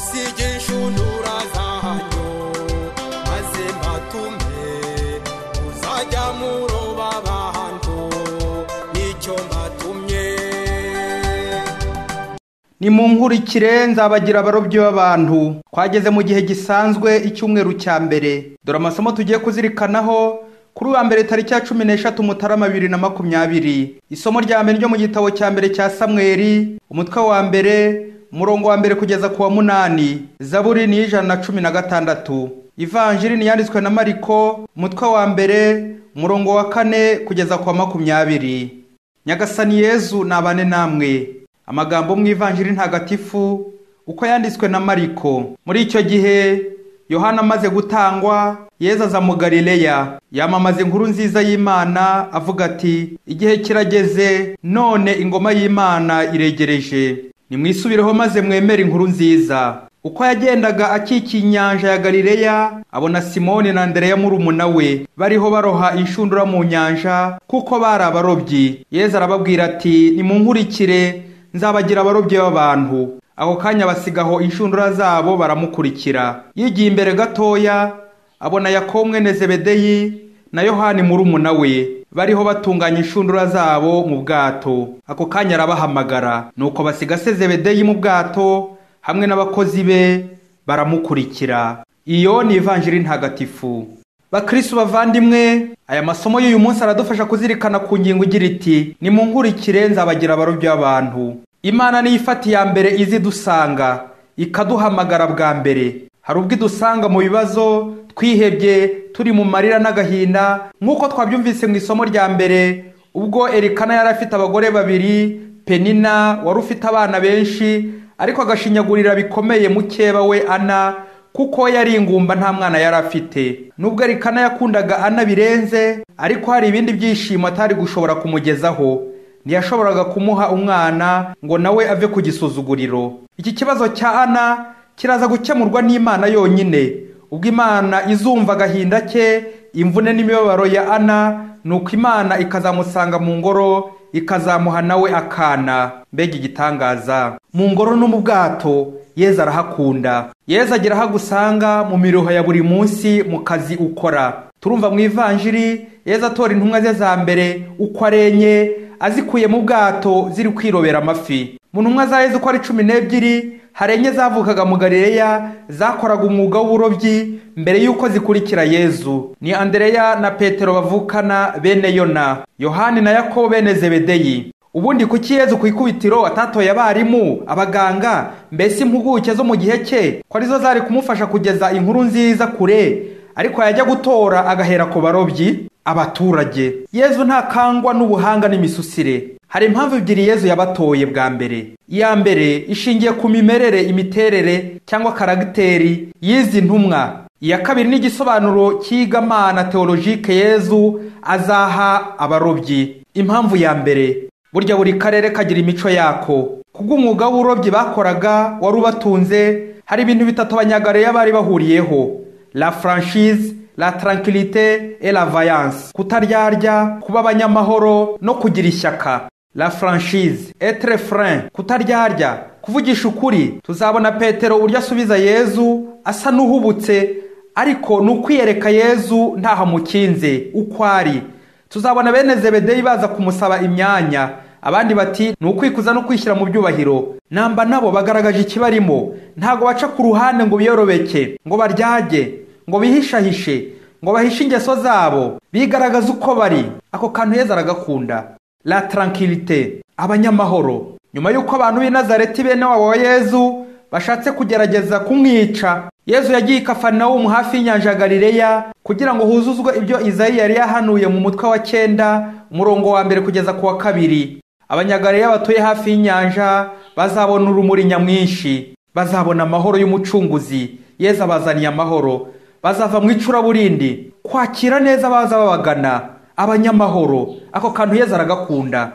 Musige inshundura zanyu maze mbatume, muzajya muroba abantu, nicyo mbatumye. Nimunkurikire nzabagira abarobyi b'abantu. Twageze mu gihe gisanzwe icyumweru cya mbere. Dore amasomo tugiye kuzirikanaho kuri uwa mbere tariki ya 13 Mutarama 2020. Isomo rya mbere ryo mu gitabo cya mbere cya Samweli, umutwe wa mbere, umurongo wa mbere kugeza ku wa 8. Zaburi ni 116. Ivanjiri ni yanditswe na Mariko, umutwe wa mbere, umurongo wa 4 kugeza ku wa 20. Nyagasani Yezu nabane namwe. Amagambo mu Ivanjiri ntagatifu uko yanditswe na Mariko. Muri icyo gihe Yohana amaze gutangwa, Yezu aza mu Galileya, yamamaza inkuru nziza y'Imana avuga ati: igihe kirageze, none ingoma y'Imana iregereje, nimwisubireho maze mwemere inkuru nziza. Uko yagendaga akikiye inyanja ya Galileya, abona Simoni na Andereya murumuna we bariho baroha inshundura mu nyanja, kuko bari abarobyi. Yezu arababwira ati: nimunkurikire, nzabagira abarobyi b'abantu. Ako kanya basigaho inshundura zabo baramukurikira. Yigiye imbere gatoya, abona Yakobo mwene Zebedeyi na Yohani murumuna we bariho batunganya inshundura zabo mu bwato. Ako kanya arabahamagara, nuko basiga se Zebedeyi mu bwato hamwe n'abakozi be baramukurikira. Iyo ni Ivanjiri ntagatifu. Bakristo bavandimwe, aya masomo y'uyu munsi aradufasha kuzirikana ku ngingo igira iti: nimunkurikire nzabagira abarobyi b'abantu. Imana niyo ifata iya mbere izidusanga, ikaduhamagara bwa mbere. Hari ubwo idusanga mu bibazo, twihebye, turi mu marira n'agahinda, nk'uko twabyumvise mu isomo rya mbere, ubwo Elikana yari afite abagore babiri, Penina wari ufite abana benshi, ariko agashinyagurira bikomeye mukeba we Ana, kuko yari ingumba nta mwana yari afite. Nubwo Elikana yakundaga Ana birenze, ariko hari ibindi byishimo atari gushobora kumugezaho. Ntiyashoboraga kumuha umwana ngo nawe ave ku gisuzuguriro. Iki kibazo cya Ana kiraza gukemurwa n'Imana yonyine. Ubwo Imana izumva agahinda ke, imvune n'imibabaro ya Ana, nuko Imana ikazamusanga mu ngoro, ikazamuha nawe akana. Mbega igitangaza! Mu ngoro no mu bwato Yezu arahakunda. Yezu agira aho agusanga mu miruho ya buri munsi, mu kazi ukora. Turumva mu Ivanjiri Yezu atora intumwa ze za mbere uko arenye, azikuye mu bwato ziri kwirobera amafi. Mu ntumwa za Yezu uko ari 12, hari enye zavukaga mu Galileya, zakoraga umwuga w'uburobyi mbere y'uko zikurikira Yezu. Ni Andereya na Petero bavukana bene Yona, Yohani na Yakobo bene Zebedeyi. Ubundi kuki Yezu ku ikubitiro atatoye abarimu, abaganga, mbese impuguke zo mu gihe cye, ko arizo zari kumufasha kugeza inkuru nziza kure, ariko yajya gutora agahera ku barobyi, abaturage? Yezu ntakangwa n'ubuhanga n'imisusire. Hari impamvu ebyiri Yezu yabatoye bwa mbere. Iya mbere ishingiye ku mimerere, imiterere cyangwa karagiteri y'izi ntumwa. Iya kabiri ni igisobanuro cy'igamana teologike Yezu azaha abarobyi. Impamvu ya mbere, burya buri karere kagira imico yako. Kubw'umwuga w'uburobyi bakoraga wari ubatunze, hari ibintu bitatu Abanyagalileya bari bahuriyeho: la franchise, la tranquillité et la vaillance. Kutaryarya, kuba abanyamahoro no kugira ishyaka. La franchise, être franc, kutaryarya, kuvugisha ukuri. Tuzabona Petero uburyo asubiza Yezu asa n'uhubutse, ariko ni ukwiyereka Yezu ntaho amukinze uko ari. Tuzabona bene Zebedeyi baza kumusaba imyanya, abandi bati ni ukwikuza no kwishyira mu byubahiro. Namba nabo bagaragaje ikibarimo, ntago baca ku ruhande ngo biyorobeke, ngo baryage, ngo bihishahishe, ngo bahishe ingeso zabo, bigaragaza uko bari. Ako kantu Yezu aragakunda. La tranquillité, abanyamahoro. Nyuma y'uko abantu b'i Nazareti bene wabo wa Yezu bashatse kugerageza kumwica, Yezu yagiye i Kafarinawumu hafi y'inyanja ya Galileya kugira ngo huzuzwe ibyo Izayi yari yahanuye mu mutwe wa 9 umurongo wa mbere kugeza ku wa 2. Abanyagalileya batuye hafi y'inyanja bazabona urumuri nyamwinshi, bazabona amahoro y'umucunguzi. Yezu abazaniye amahoro, bazava mu icuraburindi, kwakira neza baza babagana, abanyamahoro. Ako kantu Yezu aragakunda.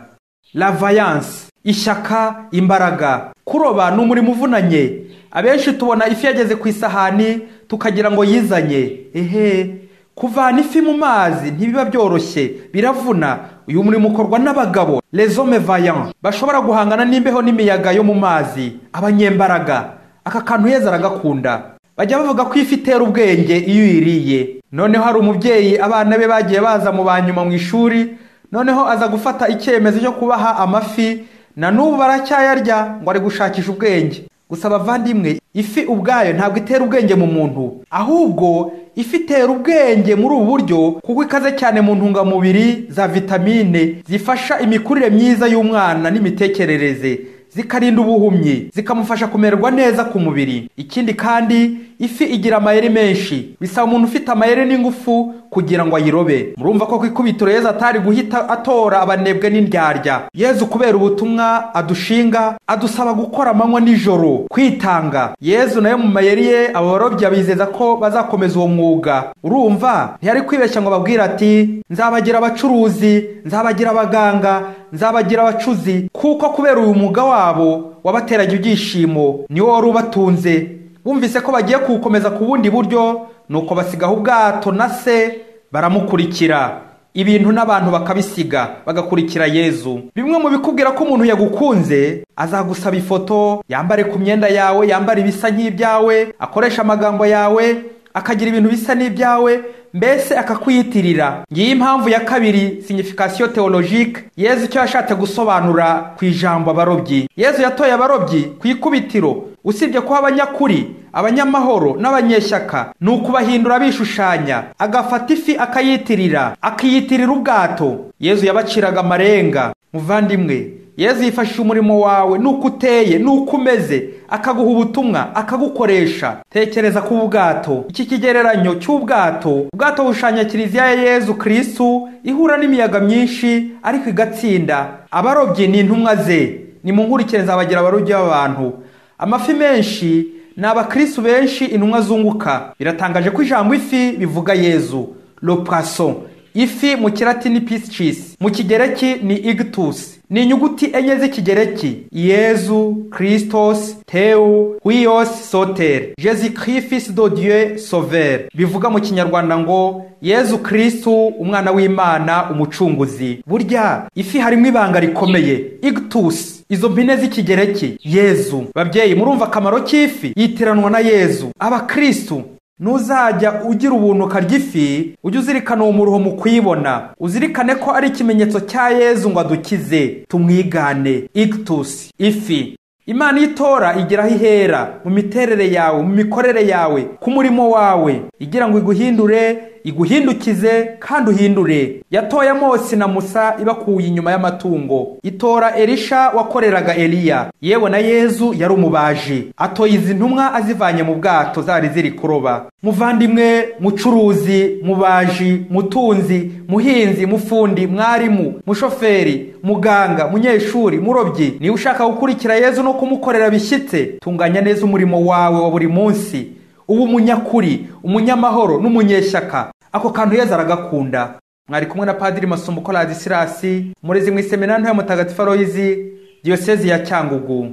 La vaillance, ishyaka, imbaraga. Kuroba ni umurimo uvunanye. Abenshi tubona ifi yageze ku isahani tukagira ngo yizanye. Ehe, kuvana ifi mu mazi ntibiba byoroshye, biravuna. Uyu murimo ukorwa n'abagabo, les hommes vaillants, bashobora guhangana n'imbeho n'imiyaga yo mu mazi, abanyembaraga. Aka kantu Yezu aragakunda. Bajya bavuga ko ifi itera ubwenge iyo uyiriye. Noneho hari umubyeyi abana be bagiye baza mu banyuma mu ishuri, noneho aza gufata icyemezo cyo kubaha amafi, na n'ubu baracyayarya ngo ari gushakisha ubwenge. Gusa abavandimwe, ifi ubwayo ntabwo itera ubwenge mu muntu, ahubwo ifi itera ubwenge muri ubu buryo kuko ikaze cyane mu ntungamubiri za vitamine zifasha imikurire myiza y'umwana n'imitekerereze, zikarinda ubuhumyi, zikamufasha kumererwa neza ku mubiri. Ikindi kandi ifi igira amayeri menshi, bisaba umuntu ufite amayeri n'ingufu kugira ngo ayirobe. Murumva ko ku ikubitiro Yezu atari guhita atora abanebwe n'indyarya. Yezu kubera ubutumwa adushinga, adusaba gukora amanywa nijoro, kwitanga. Yezu nayo mu mayeri ye abo barobyi abizeza ko bazakomeza uwo mwuga. Urumva ntiyari kwibeshya ngo ababwire ati nzabagira abacuruzi, nzabagira abaganga, nzabagira abacuzi, kuko kubera uyu mwuga wabo wabateraga ibyishimo, niwo wari ubatunze. Bumvise ko bagiye kuwukomeza ku bundi buryo, nuko basigaho ubwato na se baramukurikira. Ibintu n'abantu bakabisiga bagakurikira Yezu. Bimwe mu bikubwira ko umuntu yagukunze, azagusaba ifoto, yambare ku myenda yawe, yambare ibisa nk'ibyawe, akoresha amagambo yawe, akagira ibintu bisa n'ibyawe, mbese akakwiyitirira. Ngiyi impamvu ya kabiri, signification théologique, Yezu icyo yashatse gusobanura ku ijambo abarobyi. Yezu yatoye abarobyi ku ikubitiro, usibye kuba abanyakuri, abanyamahoro n'abanyeshyaka, ni ukubahindura bishushanya, agafata ifi akayitirira, akiyitirira ubwato. Yezu yabaciraga amarenga. Muvandimwe, Yezu yifashisha umurimo wawe nuko uteye nuko umeze, akaguha ubutumwa, akagukoresha. Tekereza ku bwato. Iki kigereranyo cy'ubwato, ubwato bushushanya Kiliziya ya Yezu Kristu ihura n'imiyaga myinshi ariko igatsinda. Abarobyi ni intumwa ze, nimunkurikire nzabagira abarobyi b'abantu. Amafi menshi ni abakristu benshi intumwa zunguka. Biratangaje ko ijambo ifi bivuga Yezu, le poisson. Ifi mu kilatini piscis, mu kigereki ni ictus. Ni inyuguti enye z'ikigereki: Yezu Christos Theo Huios Soter, Jésus Christ fils de Dieu sauveur. Bivuga mu kinyarwanda ngo Yezu Kristu umwana w'Imana umucunguzi. Burya ifi harimo ibanga rikomeye, ictus, izo mpine z'ikigereki, Yezu. Babyeyi, murumva akamaro k'ifi yitiranwa na Yezu. Abakristu, nuzajya ugira ubuntu ukarya ifi, ujye uzirikana uwo muruho mu kuyibona, uzirikane ko ari ikimenyetso cya Yezu ngo adukize, tumwigane. Ictus, ifi. Imana itora igira aho ihera mu miterere yawe, mu mikorere yawe, ku murimo wawe, igira ngo iguhindure, iguhindukize kandi uhindure. Yatoye Amosi na Musa ibakuye inyuma y'amatungo, itora Elisha wakoreraga Eliya, yewe na Yezu yari umubaji. Atoye izi ntumwa azivanye mu bwato zari ziri kuroba. Muvandimwe, mucuruzi, mubaji, mutunzi, muhinzi, mufundi, mwarimu, mushoferi, muganga, munyeshuri, murobyi, niba ushaka gukurikira Yezu no kumukorera bishyitse, tunganya neza umurimo wawe wa buri munsi. Uba umunyakuri, umunyamahoro n'umunyeshyaka. Ako kantu Yezu aragakunda. Mwari kumwe na Padiri Masumbuko Ladisirasi, umurezi mu iseminari nto ya Mutagatifu Aloyizi, Diyosezi ya Cyangugu.